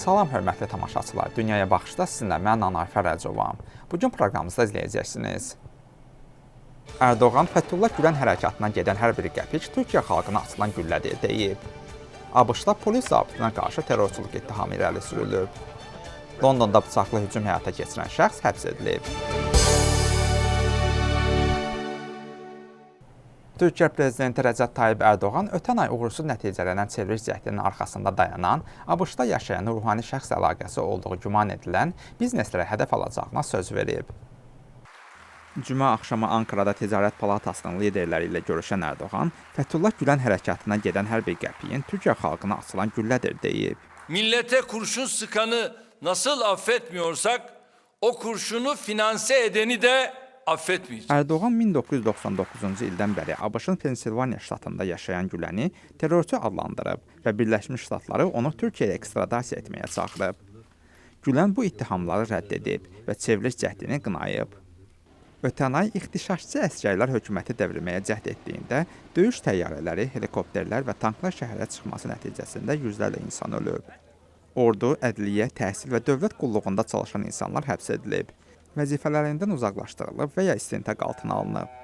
Salam hörmətli tamaşaçılar. Dünyaya baxışda sizinlə mən Nanay Fərəcovam. Bu gün proqramımızda izləyəcəksiniz. Ərdoğan Fəthullah Gülen hərəkatına gedən hər bir qəpik Türkiyə xalqına açılan güllədir deyib. ABŞ-da polis zabitinə qarşı terrorçuluq ittihamı irəli sürülüb. Londonda bıçaqlı hücum həyata keçirən şəxs həbs edilib. Türkiyə prezidenti Rəcəb Tayyib Ərdoğan ötən ay uğursuz nəticələnən çevriliş cəhdinin arxasında dayanan, ABŞ-da yaşayan ruhani şəxs əlaqəsi olduğu güman edilən bizneslərə hədəf alacağına söz verib. Cümə axşamı Ankarada Ticarət Palatasının liderləri ilə görüşən Ərdoğan, Fəthullah Gülen hərəkatına gedən hər bir qəpiyin Türkiyə xalqına açılan güllədir deyib. Millete kurşun sıkanı nasıl affetmiyorsak o kurşunu finanse edeni de affetmeyeceğiz. Ərdoğan 1999-cu ildən bəri ABŞ-ın Pensilvaniya ştatında yaşayan Güləni terrorçu adlandırıb və Birləşmiş Ştatları onu Türkiyəyə ekstradisiya etməyə çağırıb. Gülən bu ittihamları rədd edib və çevriliş cəhdini qınayıb. Ötən ay ixtişaşçı əsgərlər hökuməti devirməyə cəhd etdiyində döyüş təyyarələri, helikopterlər və tanklar şəhərə çıxması nəticəsində yüzlərlə insan ölüb. Ordu, ədliyyə, təhsil və dövlət qulluğunda çalışan insanlar həbs edilib, vəzifələrindən uzaqlaşdırılıb və ya istintaq altına alınıb.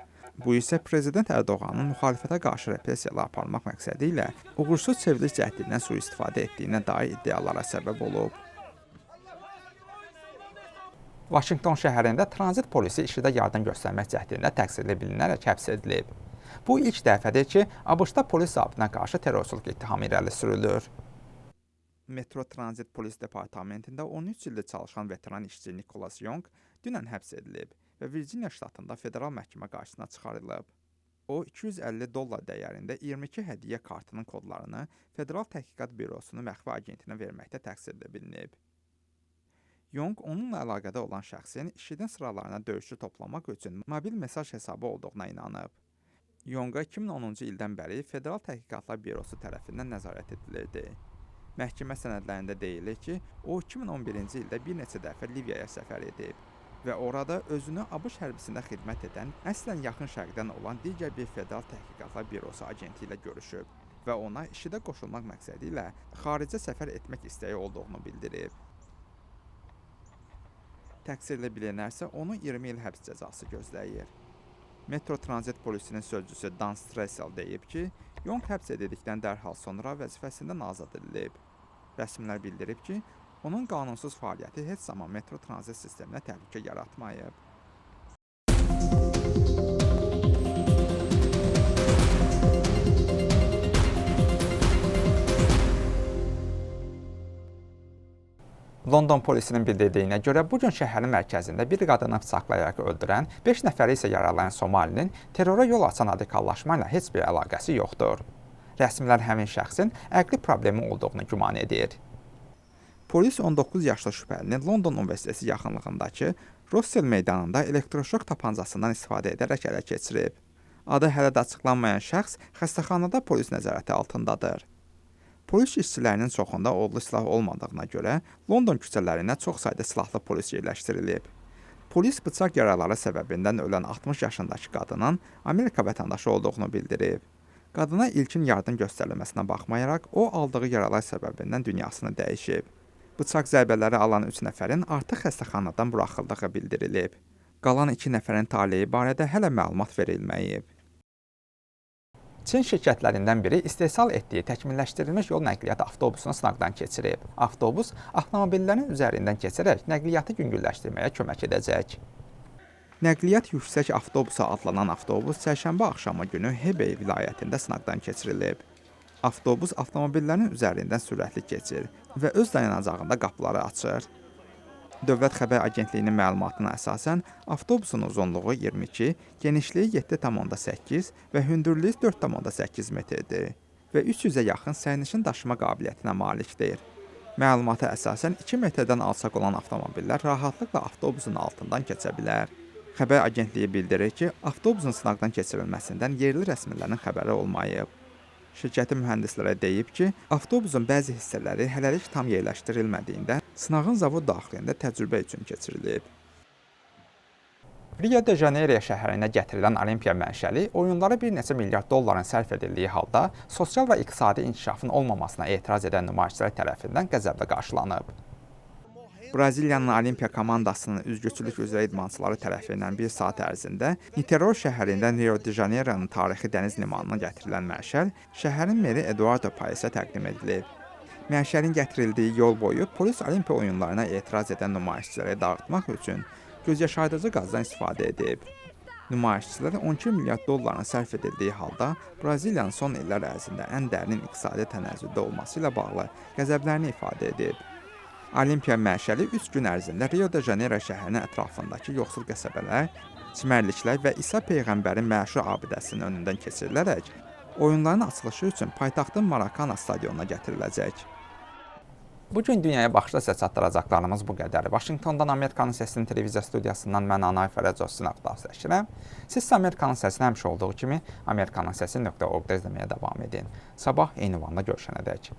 Bu isə prezident Ərdoğanın müxalifətə qarşı repressiyalar aparmaq məqsədi ilə uğursuz çevriliş cəhdindən sui-istifadə etdiyinə dair iddialara səbəb olub. Vaşinqton şəhərində tranzit polisi IŞİD-ə yardım göstərmək cəhdində təqsirli bilinərək həbs edilib. Bu ilk dəfədir ki, ABŞ-da polis zabitinə qarşı terrorçuluq ittihamı irəli sürülür. Metro Tranzit Polis Departamentində 13 ildir çalışan veteran işçi Nicholas Young dünən həbs edilib və Virginia ştatında federal məhkəmə qarşısına çıxarılıb. O 250 dollar dəyərində 22 hədiyyə kartının kodlarını Federal Təhqiqat Bürosunun məxfi agentinə verməkdə təqsirli bilinib. Young onunla əlaqədə olan şəxsin IŞİD-in sıralarına döyüşçü toplamaq üçün mobil mesaj hesabı olduğuna inanıb. Younga 2010-cu ildən bəri Federal Təhqiqatlar Bürosu tərəfindən nəzarət edilirdi. Məhkəmə sənədlərində deyilir ki, o 2011-ci ildə bir neçə dəfə Liviyaya səfər edib və orada özünü ABŞ hərbisində xidmət edən, əslən Yaxın Şərqdən olan digər bir Federal Təhqiqatlar Bürosu agenti ilə görüşüb və ona IŞİD-ə qoşulmaq məqsədi ilə xaricə səfər etmək istəyi olduğunu bildirib. Təqsirli bilinərsə onu 20 il həbs cəzası gözləyir. Metro Tranzit polisinin sözçüsü Dan Stressel deyib ki, Young həbs edildikdən dərhal sonra vəzifəsindən azad edilib. Rəsmilər bildirib ki, onun qanunsuz fəaliyyəti heç zaman metro tranzit sisteminə təhlükə yaratmayıb. London polisinin bildirdiyinə görə bu gün şəhərin mərkəzində bir qadını bıçaqlayaraq öldürən, 5 nəfəri isə yaralayan Somalinin terrora yol açan radikallaşma ilə heç bir əlaqəsi yoxdur. Rəsmilər həmin şəxsin əqli problemi olduğunu güman edir. Polis 19 yaşlı şübhəlini London Universiteti yaxınlığındakı Russell meydanında elektroşok tapancasından istifadə edərək ələ keçirib. Adı hələ də açıqlanmayan şəxs xəstəxanada polis nəzarəti altındadır. Polis işçilərinin çoxunda odlu silah olmadığına görə London küçələrinə çox sayda silahlı polis yerləşdirilib. Polis bıçaq yaraları səbəbindən ölən 60 yaşındakı qadının Amerika vətəndaşı olduğunu bildirib. Qadına ilkin yardım göstərilməsinə baxmayaraq, o aldığı yaralar səbəbindən dünyasını dəyişib. Bıçaq zərbələri alan 3 nəfərin artıq xəstəxanadan buraxıldığı bildirilib. Qalan 2 nəfərin taleyi barədə hələ məlumat verilməyib. Çin şirkətlərindən biri istehsal etdiyi təkmilləşdirilmiş yol nəqliyyatı avtobusunu sınaqdan keçirib. Avtobus avtomobillərin üzərindən keçərək nəqliyyatı yüngülləşdirməyə kömək edəcək. Nəqliyyat yüksək avtobusu adlanan avtobus çərşənbə axşamı günü Hebei vilayətində sınaqdan keçirilib. Avtobus avtomobillərin üzərindən sürətli keçir və öz dayanacağında qapıları açır. Dövlət Xəbər Agentliyinin məlumatına əsasən, avtobusun uzunluğu 22, genişliyi 7,8 və hündürlüyü 4,8 metrdir və 300-ə yaxın sərnişin daşıma qabiliyyətinə malikdir. Məlumata əsasən 2 metrdən alçaq olan avtomobillər rahatlıqla avtobusun altından keçə bilər. Xəbər agentliyi bildirir ki, avtobusun sınaqdan keçirilməsindən yerli rəsmilərin xəbəri olmayıb. Şirkətin mühəndisləri deyib ki, avtobusun bəzi hissələri hələlik tam yerləşdirilmədiyindən sınağın zavod daxilində təcrübə üçün keçirilib. Rio de Janeiro şəhərinə gətirilən Olimpiya məşəli oyunlara bir neçə milyard dolların sərf edildiyi halda sosial və iqtisadi inkişafın olmamasına etiraz edən nümayişçilər tərəfindən qəzəblə qarşılanıb. Braziliyanın Olimpiya komandasının üzgüçülük üzrə idmançıları tərəfindən bir saat ərzində Niterói şəhərində Rio de Janeironun tarixi dəniz limanına gətirilən məşəl şəhərin meri Eduardo Paesə təqdim edilib. Məşəlin gətirildiyi yol boyu polis Olimpiya oyunlarına etiraz edən nümayişçiləri dağıtmaq üçün gözyaşardıcı qazdan istifadə edib. Nümayişçilər 12 milyard dolların sərf edildiyi halda Braziliyanın son illər ərzində ən dərin iqtisadi tənəzzüldə olması ilə bağlı qəzəblərini ifadə edib. Olimpiya məşəli 3 gün ərzində Rio de Janeiro şəhərinin ətrafındakı yoxsul qəsəbələr, çimərliklər və İsa peyğəmbərin məşhur abidəsinin önündən keçirilərək oyunların açılışı üçün paytaxtın Marakana stadionuna gətiriləcək. Bu gün dünyaya baxışda sizə çatdıracaqlarımız bu qədər. Vaşinqtondan Amerikanın Səsinin televiziya studiyasından mən Anay Fərəcov sizinlə xilasləşirəm. Siz isə Amerikanın Səsini həmişə olduğu kimi amerikanınsəsi.org-da izləməyə davam edin. Sabah eyni vanda görüşənədək.